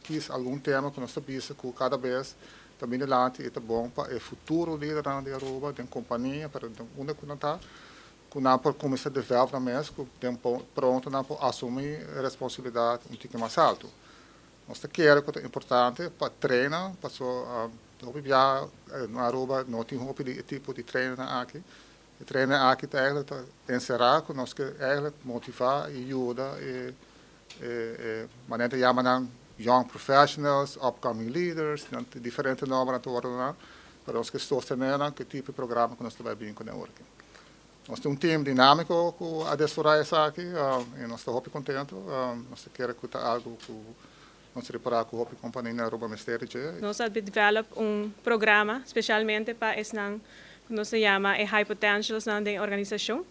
Kies algun tema cu nos ta bisa cu cada bes ta bin dilanti y ta bon pa e futuro lidernan di Aruba den compania, pero den unda cu nan ta, cu nan por cuminsa develop nan mes cu den pronto nan por asumi responsabilidad un tiki mas alto. Nos ta kere cu ta importante pa traina, paso hopi biaha na Aruba no tin hopi di e tipo di trainingnan aki. E training aki ta eigenlijk ta encera cu nos ke eigenlijk motiva y yuda e e manera ta yama nan young professionals, upcoming leaders, nan tin diferente nombernan ta wordo duna, pero nos ke sostene nan cu e tipo di programa cu nos ta bay bin cu nan aki. Nos tin un team dinamico cu a desfruta esaki y nos ta hopi contento. Nos ta kere cu ta algo cu nos ta ripara cu hopi compania na Aruba mester di dje. Nos a develop un programa specialmente pa esnan cu nos ta yama e high potentials nan den organisacion.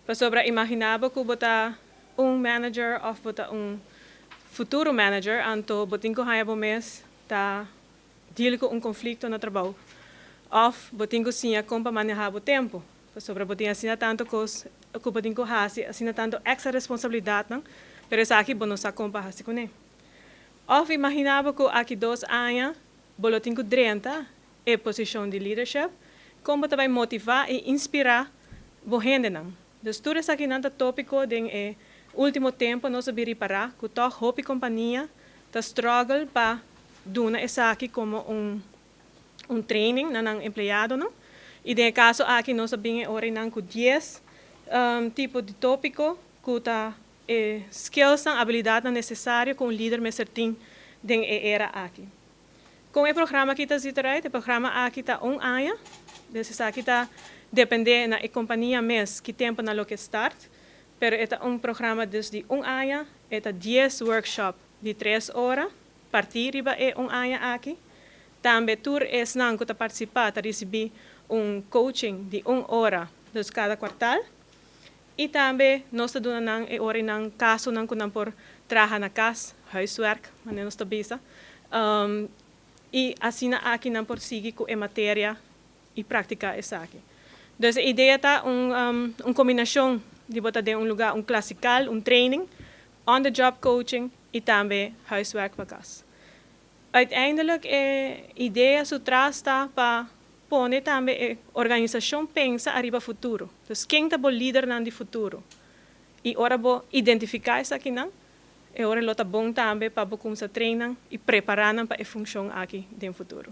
Pasobra imagina bo cu bo ta un manager of bo ta un futuro manager, anto bo tin cu haya bo mes ta deal cu un conflicto na trabou. Of bo tin cu siña con pa maneha bo tempo. Pasobra bo tin asina tanto cos cu bo tin cu haci, asina tanto extra responsabilidadnan, pero esaki bo no sa con pa haci cune. Of imagina bo cu aki 2 aña bo lo tin cu drenta e posicion di leadership, con bo ta bay motiva y inspira bo hendenan? Dus tur esakinan ta topico den e ultimo tempo nos a bin ripara cu toch hopi compania ta struggle pa duna esaki como un training na nan empleadonan. Y den caso aki nos a bin ora cu 10 tipo di topico cu ta skills y habilidad necesario cu un lider mester tin den e era aki. Con e programa aki ta ziet eruit, e programa aki ta un aña, dus esaki ta depende na e compania mes ki tempo nan lo ke start, pero e ta un programa dus di un aña, e ta 10 workshop di 3 ora, parti riba e un aña aki. Tambe tur esnan cu ta participa ta ricibi un coaching di un ora, dus cada kwartaal. Y tambe nos ta duna nan e ora nan casonan cu nan por traha na cas, huiswerk, manera nos ta bisa. Y asina aki nan por sigui cu e materia y practica esaki. Dus e idea ta un combinacion di bo ta den un lugar, un classical, un training, on-the-job coaching y tambe huiswerk pa cas. Uiteindelijk e idea su tras ta pa pone tambe e organisacion pensa ariba futuro. Dus ken ta bo lidernan di futuro? Y ora bo identifica esakinan, e ora lo ta bon tambe pa bo cuminsa train y prepara pa e funcion aki den futuro.